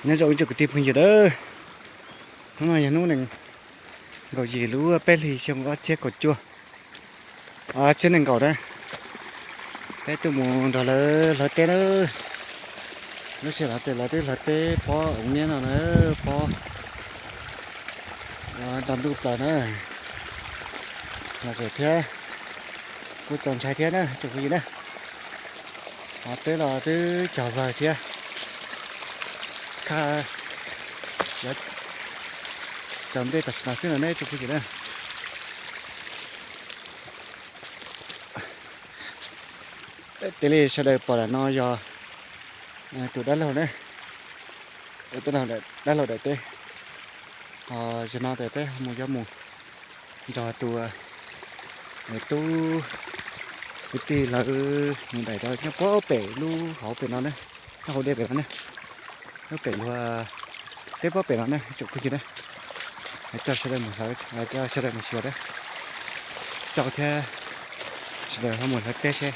Nyob zoo ib tsoom kwv tij phooj ywg a, hnub no yog hnub nees nkaum yim lub peb hlis xyoo ob txhiab kaum cuaj, ob txhiab nees nkaum na. Peb tuaj mus nrog lawv hlawv teb na. Lub sij hawm no ces lawv twb hlawv teb pob ua niab no na, pob nto ntuj plaws na. Los tseem thiab, kuj txaus ntshai thiab na tsoom phooj ywg na. Ho teb los twb cog vawg thiab. Khaj cov ntej tam sim no xwb no ne tsoom phooj ywg na. Tej li sawv daws pom ntawm no yog tus dab laug ne, dab laug daim teb. Ho zaum no ces peb ho mus yuav mus nrog tus tub kwv tij lawv mus daim rau nyob pob pem lub hauv pem no ne, lub hauv dej pem no ne, lub pem luag teb pob pem no ne tsoom phooj ywg na. Coj sawv daws mus hlawv, coj sawv daws mus xyuas thiab, xauj thiab, sawv daws ho mus hlawv teb seb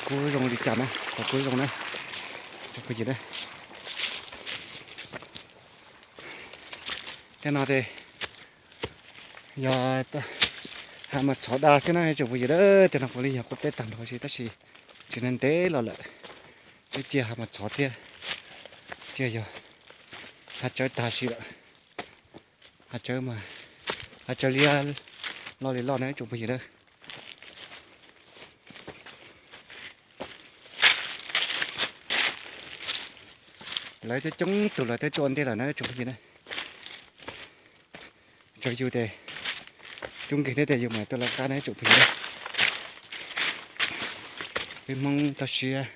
kuj zoo li cas na, qhov kuj zoo na tsoom phooj ywg na. Tej no ces yog hav mas txhov dag xwb na tsoom phooj ywg a. Tej no puav leej yog kuj teb tag nrho xwb tab sis tsis ntev ntev los lawm, twb ciaj hav mas txhov thiab, ciaj yog hav tsawb tag si lawm. Hav tsawb mas, hav tsawb liab loj li loj na tsoom phooj ywg a. Lawv coob coob tus lawv twb tuaj ua ntej lawm na tsoom phooj ywg na. Tsuas yus ces coob nkeeg thiab ces yus mam tuaj lawv qab na tsoom phooj ywg. Peb Hmoob toj siab,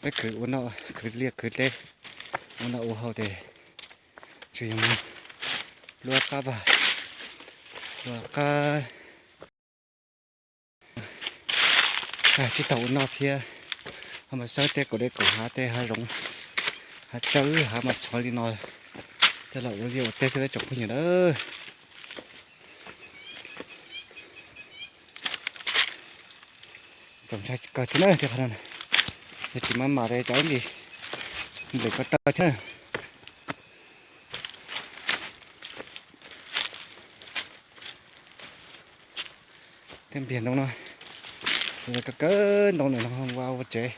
peb khwv ua noj khwv liaj khwv teb, ua noj ua haus ces tsuas yog mus luaj qab vag, luaj qab tsis tau ua noj thiab. Ho mas xawb tej kaum dej kaum hav tej hav zoov, hav tsawb hav mas txhov li no coj los ua liaj ua teb xwb tsoom phooj ywg a. Txaus ntshai kawg thiab na tej qhov no, yog tsis maj mam li cov ib ntsis nplem ko taw thiab. Tej npiag ntoo no, kawg kawg ntoo ntawm no ua ua tsev.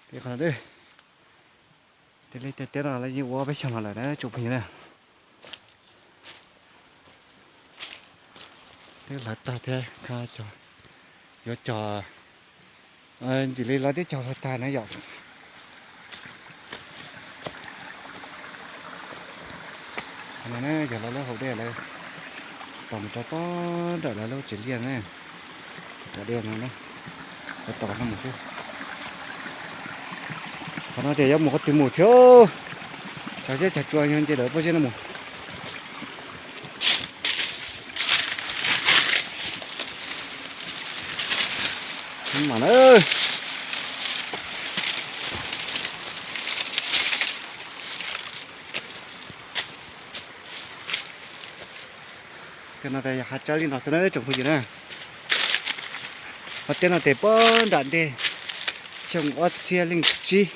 Tej qhov no, tej liaj tej teb no lawv yeej ua peb xyoos los lawm na tsoom phooj ywg na. Twb hlawv tag thiab, yuav cog, ntxim li lawv twb cog hlawv tag na yom. Qhov no yog lawv lub hauv dej lawv tos mus rau pob nram lawv lub tsev liaj na. Cov dej no na, lawv tos no mus xwb. Qhov no ces yuav mus qhov twg mus thiab, tshav zeb tshav tsuas yog nce lawm pob zeb no mus. Mam na. Tej no yog hav tsawb li no xwb na tsoom phooj ywg na. Ho tej no ces pob nram ntej xyoo ob txhiab leej tsib,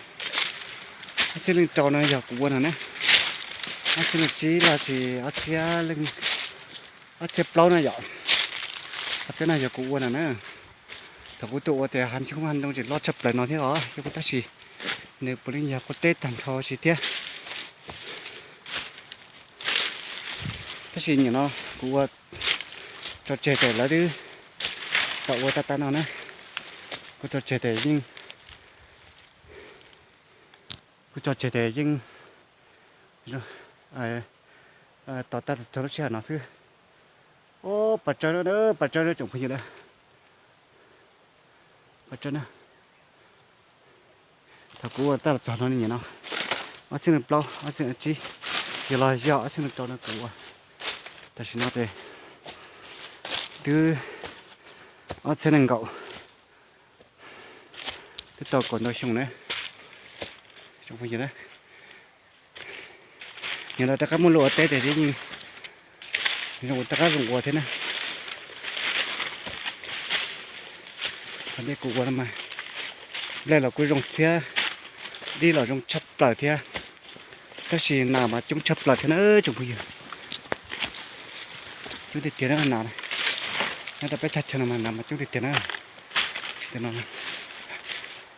ob txhiab leej rau no yog kuv ua no na. Ob txhiab leej tsib los sis ob txhiab, ob txhiab plaub na yom. Ho tej no yog kuv ua no na. Thaum kuv tuaj ua ces hav ntoo tseem loj tshaj plaws no thiab os, yog kuv tab sis nws puav leej yog kuv teb tag nrho si thiab. Tab sis nim no kuv ua tso tseg ces lawv twb tau ua tag tag no na. Kuv tso tseg ces yeej, kuv tso tseg ces yeej tos tag txog lub sij hawm no xwb. Ub, pas tsawb na, pas tsawb na tsoom phooj ywg na. Pas tsawb na. Thaum kuv ua tag los txog no nim no ob txhiab leej plaub, ob txhiab leej tsib, yog los yog ob txhiab leej rau no kuv ua. Tam sim no ces twb ob txhiab leej nkaum, twb tau kaum ntau xyoo na. Nim no rov qab muaj lub ua teb ces yeej zoo, rov qab zoo ua thiab na. Qhov ntej kuv ua no mas nplej los kuj zoo thiab, Dib los zoo tshaj plaws thiab, tab sis nas mas coob tshaj plaws thiab na tsoom phooj ywg. Coob tiag tiag na nas, nyob rau peb thaj chaw no mas nas mas coob tiag tiag na. Tam no,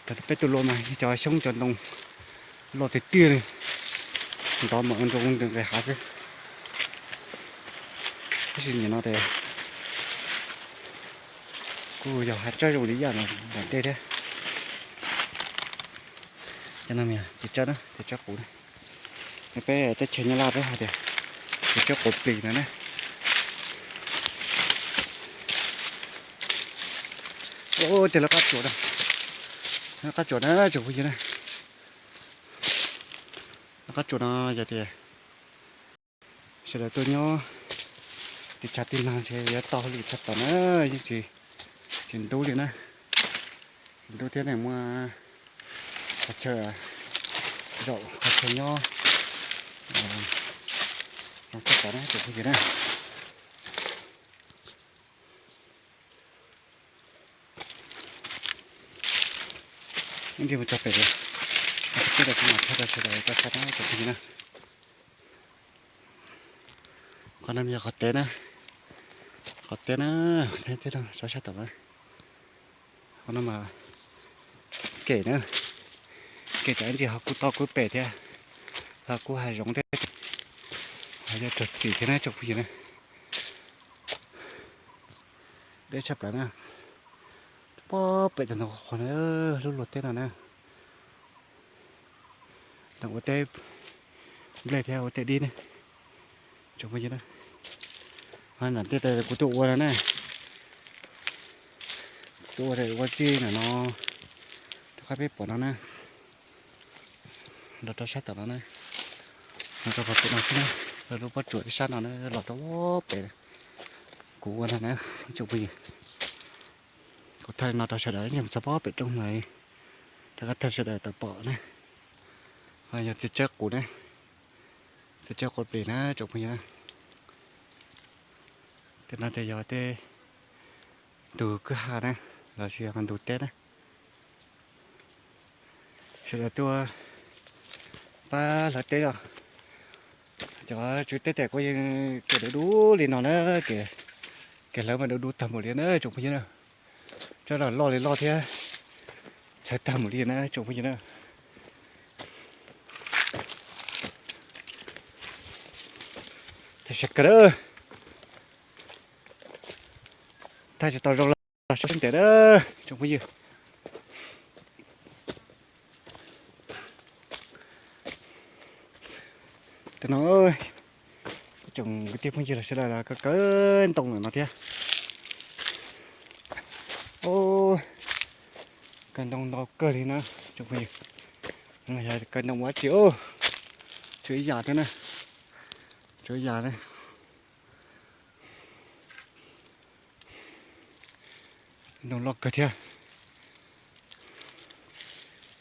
thaum peb tuaj luaj mas cov xyoob cov ntoo loj tiag tiag li, ntov mam nroo nqes hav xwb. Tab sis nim no ces kuj yog hav tsawb zoo li yam nram ntej thiab. Cov no mas txiv tsawb na, txiv tsawb quv na. Peb teb chaws Nyab Laj peb hais tias txiv tsawb quv plis no na. Ua tej lawv qab tsuas na, lawv qab tsuas na tsoom phooj ywg na. Lawv qab tsuas no yog tias sawv daws tuaj nyob tib tshav tib nag ntshe yuav tau hauj lwm tshaj tawm na, yeej tsis, tsis ntub li na. Tsis ntub thiab ne, muaj qhov chaw zaum qhov chaw nyob zoo tshaj tawm na tsoom phooj ywg na. Ib ntsis mus txog pem, kuv mam thaij rau sawv daws tau saib na tsoom phooj ywg na. Qhov no yog qhov teb na, qhov teb na, teb no rau sab tom na. Qhov no mas kem na, kem tsam ib ntsis ho kub tob kub pem thiab, ho kub hav zoov thiab, ho yog raug txim thiab na tsoom phooj ywg na. Deb tshaj plaws na, pob pem tag nrho qhov na, lub luag teb no na. Ntawm ua teb nplej thiab ua teb dib ne, tsoom phooj ywg na. Ho nram tej kuv tuaj ua no na, kuv tuaj ua ua tij ntawm no, rov qab peb pom no na, los rau sab tom no na, los rau pem no xwb na, lub pob tsuas ib sab no na, los rau pem kuv ua no na, tsoom phooj ywg. Kuv thaij no rau sawv daws yeej txog pob pem roob no, rov qab thaij sawv daws tau pom na. Ho yog txiv tsawb quv na, txiv tsawb quv plis na tsoom phooj ywg na. Tej no ces yog tej ntug kwj ha na, los sis yog ntug teb na. Sawv daws tuaj pab hlawv teb os. Cov tswv teb ces kuj yeej kev dub dub li no na, kev hlawv mas dub dub tag npaum li na tsoom phooj ywg na. Tsob los loj li loj thiab, txhawv tag npaum li na tsoom phooj ywg na. Tag sab kawg, thaij tsis tau zoo los sab ntev na tsoom phooj ywg. Tam no tsoom kwv tij phooj ywg los sawv daws los kaw kaw ntoo lawm no thiab. Kaw ntoo ntau kawg li na tsoom phooj ywg. Yog kaw ntoo ua dab tsi, tshuav ib yam thiab na, tshuav ib yam na. Ntoo loj kawg thiab.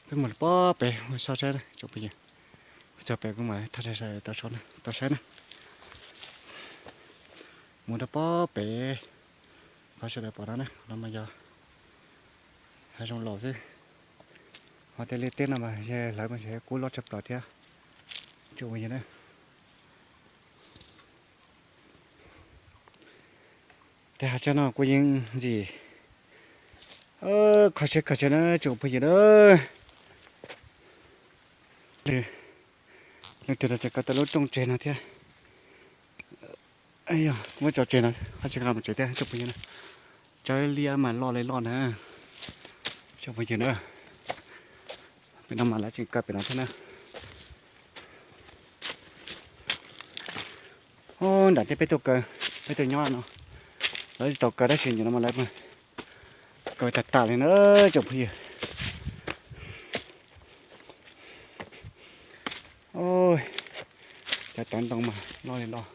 Peb mus pob pem mus so saib na tsoom phooj ywg. Txog pem kuv mam thaij tau saib na. Mus rau pob pem qhov sawv daws pom no na, no mas yog hav zoov laus xwb. Ho tej liaj teb no mas hlawv mas kub loj tshaj plaws thiab tsoom phooj ywg na. Tej hav tsawb no kuj yeej ntxim kho siab kawg thiab na tsoom phooj ywg na. Leej twg los tseem kaw tau lub rooj tseg no thiab. Yog muab tso tseg no ho tsis nqa mus tsev thiab tsoom phooj ywg na. Tsawb liab mas loj li loj na tsoom phooj ywg na. Pem no mas lawv tseem kaw pem no thiab na. Nram tej peb tuaj kaw, peb tuaj nyob no lawv tsis tau kaw tab sis nim no mas lawv kaw tag tas li na tsoom phooj ywg. Cov tawv ntoo mas loj li loj.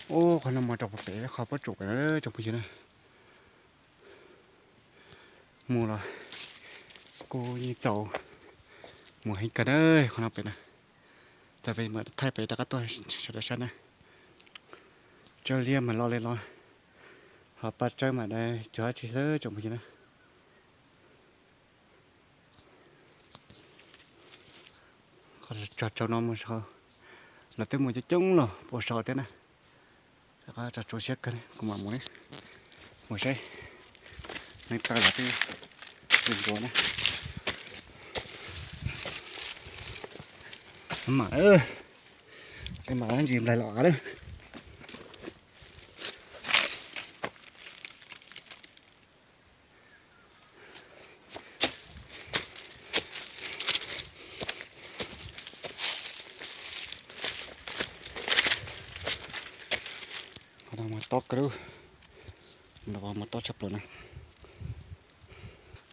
Ub, qhov no mas rau pem qhov pob tsuas na tsoom phooj ywg na. Mus los kuj yeej txaus mus heev kawg na qhov no pem na. Tag pem mam thaij pem rov qab tuaj sawv daws saib na. Tsawb liab mas loj li loj, ho paj tsawb mas cuag dab tsi xwb tsoom phooj ywg na. Qhov tsaus tsaus no mus saud, lawv twb mus coob coob los puas saud thiab na. Qhov tsaus tsuav siab kawg, kuv mam mus, mus saib neeg taw los twb ntsuav na. Mam, mam ntsis nplaig los lawm. Qhov no mas tob kawg, qhov no mas tob tshaj plaws na.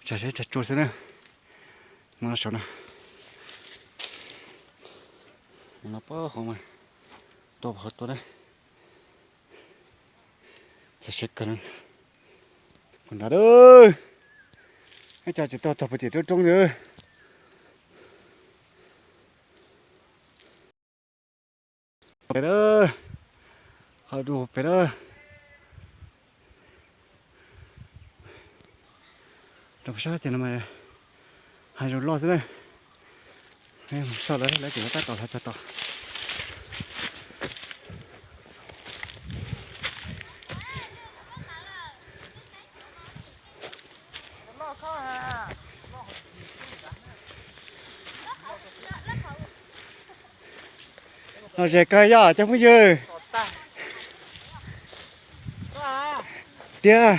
Tsam seb tsam tsuag xwb na. Mus no saum no, no pob hauv mas tua qhov tua na. Tsam seb kawg na. Mus nrad, ib co tsis tau tog puag tim roob roob li. Pem lawm, qhov dub pem lawm. Rau sab tias no mas hav zoov loj xwb na. Mus saib lawv, lawv tseem tab tom hlawv txog tod. Los zem kawg yom cov phooj ywg. Tiag,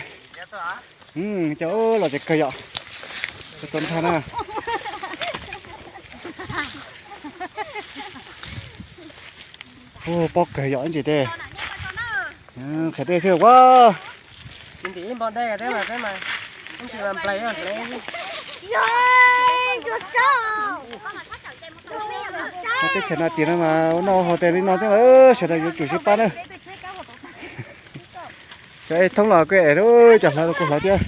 cov los zem kawg yom. Cov txaus ntshai na. Ua pob kawg yom ib ntsis tes. Qhia dej thiab ua. Teb chaws no tias no mas ua noj haus tes li no thiab, sawv daws yuav tsum sib pab na. Cov es thoob los kuj es, cov hlawv los kuj hlawv thiab.